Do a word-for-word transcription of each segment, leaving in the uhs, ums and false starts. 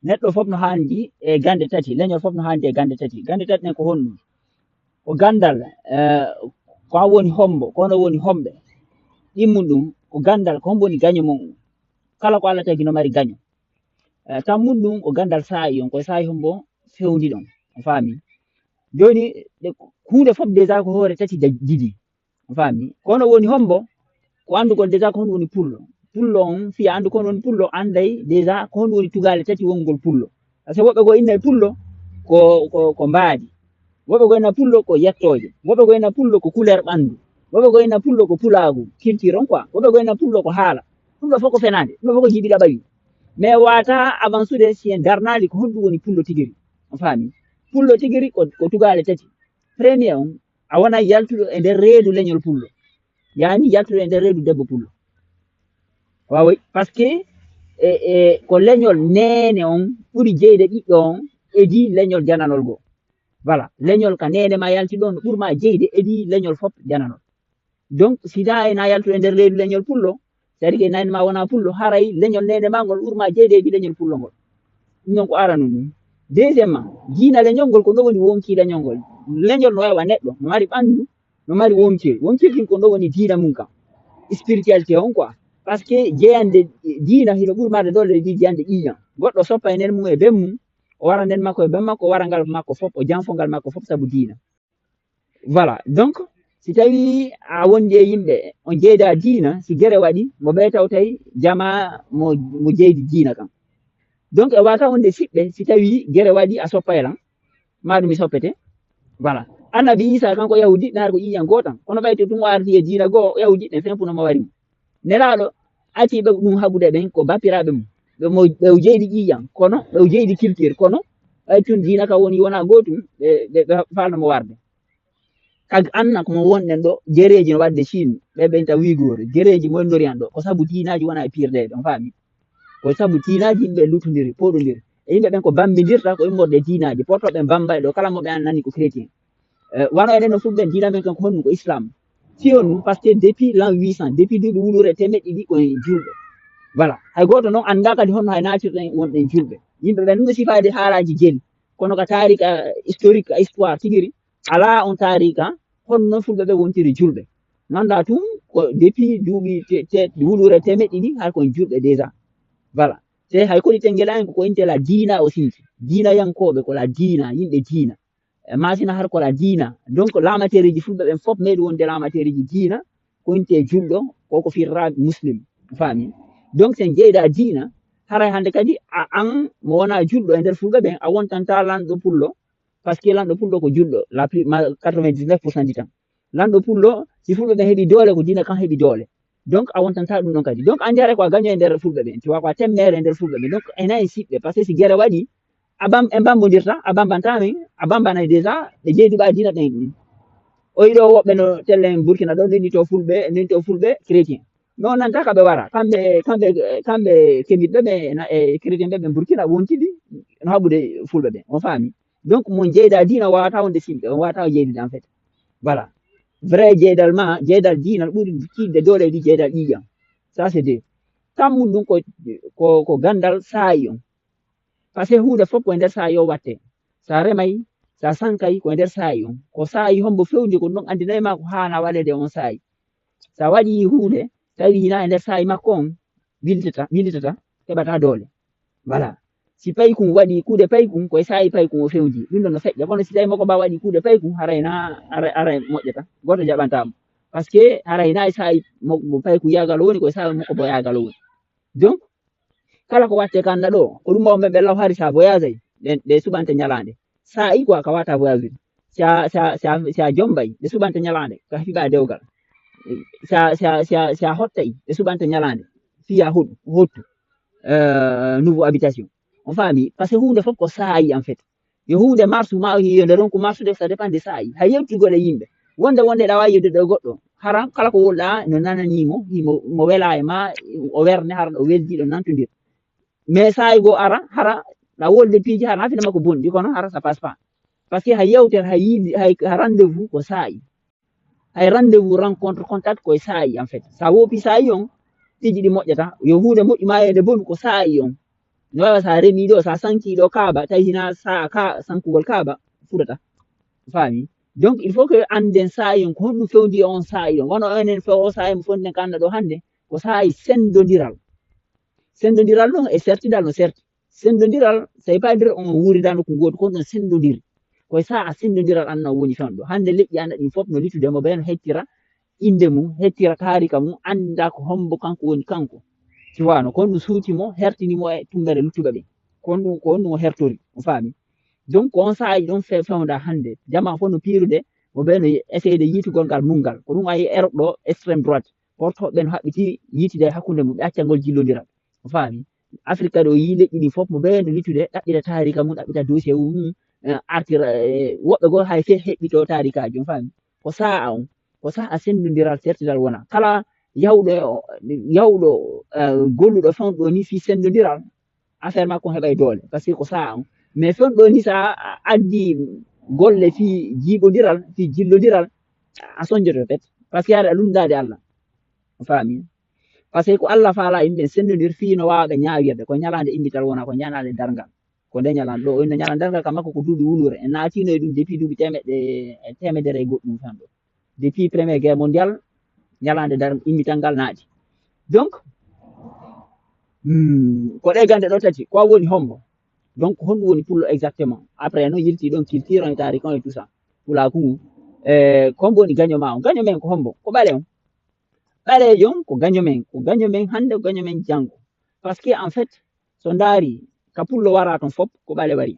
Neɗɗo fof no haandi e gannde tati, leñol fof no haandi e gannde tati. Gannde tati ɗen ko honɗum? Ko ganndal, eh, ko an woni hombo, ko onon woni homɓe. Ɗimmun ɗum, ko ganndal, ko hombo woni gaño mum? Kala ko Allah tagi no mari gaño. Eh, tammun ɗum, ko ganndal saa'i on, ko e saa'i hombo fewndi ɗon. On faami? Jooni, ɗe, huunde fof déjà ko hoore tati da-, didi. On faami? Ko onon woni hombo, ko anndugol déjà ko honɗum woni pullo. Pullo on, fii a anndu ko honɗum woni pullo, annday déjà ko honɗum woni tugaale tati wonngol pullo. Parce que woɓɓe goo innay pullo ko, ko, ko mbaadi. Woɓɓe goo inna pullo ko yettooje. Woɓɓe goo inna pullo ko couleur ɓanndu. Woɓɓe goo inna pullo ko pulaagu, culture on quoi. Woɓɓe goo inna pullo ko haala. Ɗum ɗo fof ko fenaande. Ɗum ɗo fof ko jiiɓi laɓawi. Mais waata avancude si en darnaali ko honɗum woni pullo tigiri. On faami? Pullo tigiri ko, ko tugaale tati. Premier on, a wona yaltuɗo e nder reedu leñol pullo. Yaani yaltuɗo e nder reedu debbo pullo. Waawoy, parce que e, e, ko leñol neene on ɓuri jeyde ɓiɗɗo on, edi leñol jananol goo. Voilà, leñol ka neene ma yalti ɗon, ɓuri ma jeyde edi leñol fof jananol. Donc, si da en a yaltuɗo e nder reedu leñol pullo, c'est-à-dire que neene ma wona pullo, haray leñol neene ma ngol ɓuri ma jeyde edi leñol pullo ngol. Ɗum noon ko aranun ɗum. Deuxièmement, diina leñol ngol ko no woni wonki leñol ngol. Leñol no wawa neɗɗo, no mari ɓanndu, no mari wonkil. Wonkil ɗin ko no woni diina mum kan. Spiritualité on quoi. Parce que jeyande diina hino ɓuri maade doole ɗi jeyande ƴiiƴan. Goɗɗo soppa e nen mum e ben mum, o wara nden makko e ben makko, o wara ngal makko fof, o janfo ngal makko fof sabu diina. Voilà. Donc, si tawi a wondi e yimɓe, on jeyda diina, si gere waɗi, mo ɓe tawtay jama mo, mo jeydi diina kan. Donc, e wata wonde siɓɓe, si tawi gere waɗi a soppa e lan, ma ɗum mi soppete. Voilà. Annabi Isa kanko yahudi, naar ko ƴiiƴan gootan. Kono ɓay to ɗum o ardi e diina goo, yahudi ɓen fen puno mo wari mo. Nelaaɗo ati ɓe ɗum haɓude ɓen ko bappiraaɓe mum. Ɓe mo, ɓe o jeydi ƴiiƴan, kono ɓe o jeydi culture, kono ɓay tun diina ka woni wona gootum, ɓe, ɓe, ɓe faalno mo warde. Kag anna ko mo wonɗen ɗo, jereeji no waɗde Chine, ɓe ɓen ta Uyghur, jereeji mo en ndori an ɗo, ko sabu diinaaji wona e piirde ɗon, faami? Ko sabu diinaaji yimɓe luttondiri, poɗondiri. E yimɓe ɓen ko bambindirta ko immorde diinaaji, porto ɓen bambay ɗo, kala mo ɓe an nani ko chrétien. Eh, wano enen no fulɓe diina men kan ko honɗum ko Islam. Fiyon ɗum, parce que depuis l'an huit cents, depuis duuɓi wuluure temeɗɗe ɗiɗi ko en julɓe. Voilà. Hay gooto noon anndaa kadi honno hay naatirɗen wonɗen julɓe. Yimɓe ɓen no sifaade haalaaji jeli. Kono ka taarika historique, ka histoire tigiri, alaa on taarika honno fulɓe ɓe wontiri julɓe. Nanndaa tun ko depuis duuɓi te, te, wuluure temeɗɗe ɗiɗi har ko en julɓe déjà. Voilà. Te hay kodi tengela en ko ko inte la diina o sinti. Diina yankooɓe ko la diina, yimɓe diina. E masina har ko la diina. Donc, laamateereeji fulɓe ɓen fof meeɗi wonde laamateereeji diina, ko inte julɗo, ko ko firra muslim. Faami? Donc, sen jeyda diina, haray hannde kadi a, an mo wona julɗo e nder fulɓe ɓen, a wontanta lanɗo pullo, parce que lanɗo pullo ko julɗo, la plus, ma, quatre-vingt-dix-neuf pour cent du temps. Lanɗo pullo, si fulɓe ɓen heɓi doole, ko diina kan heɓi doole. Donc, a wontanta ɗum ɗon kadi. Donc, an jare ko a gaño e nder fulɓe ɓen, tu vois, ko a temmere e nder fulɓe ɓen. Donc, ena e siɓɓe, parce que si gere waɗi, a bam, en bambondirta, a bambanta min, a bambanay déjà, ɓe jeyduɓe a diina ɗen ɗum. O yiɗo woɓɓe no tellen Burkina ɗo, ndeni to fulɓe, ndeni to fulɓe chrétien. Mais on nanta ka ɓe wara, kamɓe, kamɓe, kamɓe kemitɓe ɓe, na, e chrétien ɓe, ɓe Burkina wontidi, no haɓude fulɓe ɓe, on faami? Donc, mon jeyda diina wawata wonde simɓe, on wawata o jeydude en fait. Voilà. Vrai jeydal ma, jeydal diina ɓuri kiɗde doole ɗi jeydal ƴiiƴam. Ça, c'est deux. Tammun ɗum ko, ko, ko gandal saa'i on. Parce que huunde fof ko e nder saa'i o watte. Sa remay, sa sankay, ko e nder saa'i on. Ko saa'i hombo fewndi ko ɗum andinay ma ko haana waɗede on saa'i. Sa waɗi huunde, tawi hina e nder saa'i makko on, wiltata, wiltata, heɓata doole. Voilà. Si paykun waɗi kuuɗe paykun, ko e saa'i paykun o fewndi. Ɗum ɗon no feƴƴa. Kono si tawi moko ba waɗi kuuɗe paykun, haray na, haray, haray moƴƴata. Goto jaɓanta mo. Parce que haray na e saa'i mo, mo paykun yaagal o woni, ko e saa'i moko bo yaagal o woni. Donc, kala ko watte kanda ɗo, ko ɗum mawɓe ɓe law hari sa voyage ay, ɓe, ɓe suɓante ñalaande. Saa'i quoi ka wata voyage. Si a, si a, si a, si a jombay, ɓe suɓante ñalaande, ka fiɓa dewgal. Si a, si a, si a, si a hottay, ɓe suɓante ñalaande, fiya hoɗu, hottu, euh, nouveau habitation. On faami? Parce que huunde fof ko saa'i en fait. Yo huunde marsu ma, yo nde ronku marsude, ça dépend de saa'i. Hay yewtugol e yimɓe. Wonde, wonde ɗa wawi yewtude e goɗɗo. Hara kala ko wolɗa no nanani mo, himo, mo wela e ma, o werne, hara ɗo weldiɗo nantodir. Mais saa'i goo ara, hara ɗa wolde piiji, hara na fina makko bonɗi, kono hara ça passe pas. Parce que hay yewtere, hay yiidi, hay, hay rendez-vous ko saa'i. Hay rendez-vous, rencontre, contact ko e saa'i en fait. Sa woopi saa'i on, piiji ɗi moƴƴata. Yo huunde moƴƴu ma e nde bonu ko saa'i on. No wawa sa remi ɗo, sa sanki ɗo kaaba, tawi hina sa ka sankugol kaaba fuɗata. Faami? Donc, il faut que annden saa'i on, ko honɗum fewndi e on saa'i on. Wano enen few o saa'i mo fonden kanna ɗo hannde, ko saa'i senndondiral. Senndondiral ɗon e sertidal no serti. Senndondiral, so e paydir on wuurida nokku gooto, ko ɗon senndondiri. Ko e sa'a senndondiral anna woni fewndo. Hannde leƴƴi anna ɗin fof no litude mo ɓen hettira innde mum, hettira taarika mum, annda ko hombo kanko woni kanko. Tu vois, no ko honɗum suuti mo, hertini mo e tumbere luttuɓe ɓen. Ko honɗum, ko honɗum o hertori, o faami. Donc, ko on saa'i ɗon fe-, fewnda hannde. Jama fof no piirude, mo ɓe no essayer de yiitugol ngal munngal. Ko ɗum wayi Europe ɗo, extrême droite. Porto ɓen haɓɓiti yiitide e hakkunde mum, ɓe accangol jillondiral. O faami. Afrique kadi o yii leƴƴi ɗin fof, mo ɓe no litude, ɗaɓɓita taarika mum, ɗaɓɓita dossier mum, eh, artira, eh, woɓɓe goo hay fe heɓɓito taarikaaji, o faami. Ko sa'a on, ko sa'a senndondiral, sertidal wona. Kala yawɗo, yawɗo, eh, golluɗo fewndo ni fii senndondiral, affaire makko on heɓay doole, parce que ko sa'a on. Mais fewndo ni sa a-, addi golle fii jiiɓondiral, fii jillondiral, a sonjoto pet, parce que aɗa lunndaade Allah. A faami? Parce que ko Allah faala yimɓe senndondir fii no waawa ɓe ñaawirde, ko ñalaande imbital wona, ko ñalaande darngal. Ko nde ñalaande ɗo, o inno ñalaande darngal ka makko ko duuɓi wuluure. En naatino e ɗum depuis duuɓi teemeɗɗe, teemedere e goɗɗum tan ɗo. Depuis Première Guerre Mondiale, ñalaande dar-, immital ngal naati. Donc, hmm, ko ɗe gannde ɗo tati, ko woni hombo? Donc, honɗum woni pullo exactement? Après, no yilti ɗon culture on e taarika on e tout ça. Pulaaku ngu. Eh, ko hombo woni gaño ma on? Gaño men ko hombo? Ko ɓale on. Ɓaleejo on ko gaño men, ko gaño men hannde, ko gaño men janngo. Parce que en fait, so ndaari ka pullo wara ton fop, ko ɓale wari.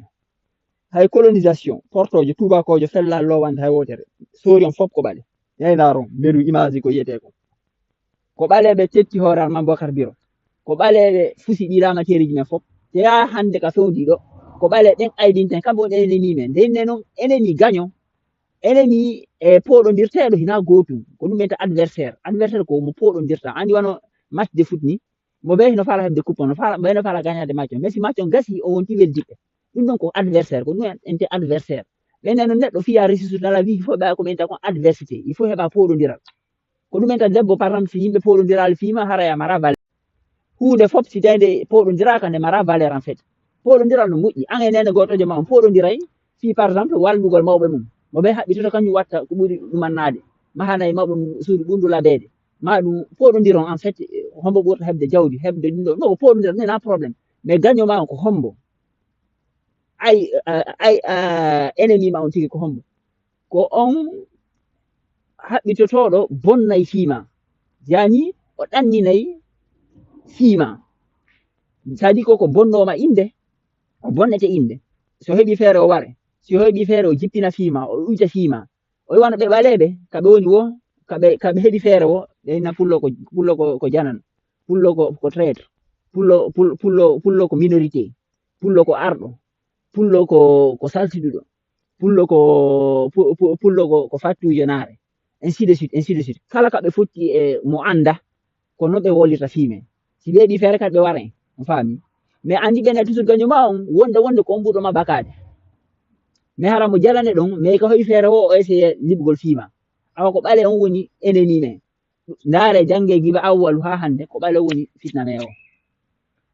Hay colonisation, portoojo, tuubakoojo, fella lowande hay wootere. Soori on fop ko ɓale. Yay ndaaron, mbeɗu image ko yiyetee ko. Ko ɓaleeɓe tetti hoore Armand Bokar Biro. Ko ɓaleeɓe fusi ɗi laamateeriji men fop. Te yaa hannde ka fewndi ɗo, ko ɓale ɓen aybinten, kamɓe woni ennemi men. Nde inne noon, ennemi gaño, ennemi e pooɗondirteeɗo hina gootum. Ko ɗum enta adversaire. Adversaire ko mo pooɗondirta. Andi wano match de foot ni, mo ɓe hino faala heɓde coupe, no faala, ɓe no faala gañaade match on. Mais si match on gasi, o wonti weldiɓɓe. Ɗum ɗon ko adversaire, ko ɗum en-, ente adversaire. Ɓenne no neɗɗo fiya ressource dans la vie, il faut ɓe ko ɓe enta kon adversité. Il faut heɓa pooɗondiral. Ko ɗum enta debbo, par exemple, si yimɓe pooɗondiraali fii ma, haray a mara valeur. Huunde fof, si tawi nde pooɗondiraaka, nde mara valeur en fait. Pooɗondiral no moƴƴi. An e neene gootojo ma on pooɗondiray fii, par exemple, wallugol mawɓe mum. Mo ɓe haɓɓitoto kañum watta ko ɓuri ɗumannaade. Mahanay mawɓe mum suudu ɓurndu labeede. Ma ɗum pooɗondiron en fait, hombo ɓurta heɓde jawdi, heɓde ɗum ɗo. No ko pooɗondiral, nena problème. Mais gaño ma on ko hombo? Ay, ah, ay, ah, ennemi ma on tigi ko hombo? Ko on haɓɓitotooɗo bonnay fii ma. Yani o ɗanninay fii ma. C'est-à-dire ko, ko bonnoo ma innde, o bonnete innde. So heɓi feere o ware. Si o heɓi feere o jippina fii ma, o uyta fii ma. O wano ɓe ɓaleeɓe, ka ɓe woni wo, ka ɓe, ka ɓe heɓi feere wo, ɓe na pullo ko, pullo ko, ko janano. Pullo ko, ko traître. Pullo, pul-, pullo, pullo ko minorité. Pullo ko arɗo. Pullo ko, ko saltiɗuɗo. Pullo ko, pu-, pu-, pullo ko, ko fattuujo naare. Ainsi de suite, ainsi de suite. Kala ka ɓe fotti e mo annda, ko non ɓe wolirta fii men. Si ɓe heɓi feere kadi ɓe wara en, on faami. Mais andi ɓen na toujours gaño ma on, wonde, wonde ko on ɓurɗo ma bakaade. Mais hara mo jalane ɗon, mais ko heɓi feere o, o essaye liɓugol fii ma. Awa ko ɓale on woni ennemi men. Ndaare jannge giba awwalu haa hannde, ko ɓale woni fitna men o.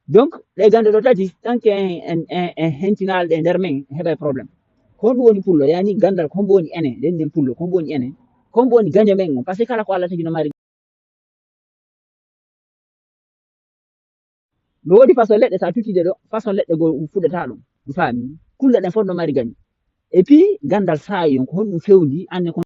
Donc, ɗe gannde ɗo tati, tant que en, en, en, en hentinaali ɗe nder men, en heɓay problème. Ko honɗum woni pullo? Yani ganndal, ko hombo woni ene? Nden nden pullo, ko hombo woni ene? Ko hombo woni gaño men on? Parce que kala ko Allah tagi no mari. No woodi façon leɗɗe, sa tuttide ɗo, façon leɗɗe goo fuɗata ɗum. Mi faami. Kulle ɗen fof no mari gaño. Et puis, ganndal saa'i on, ko honɗum fewndi, anne ko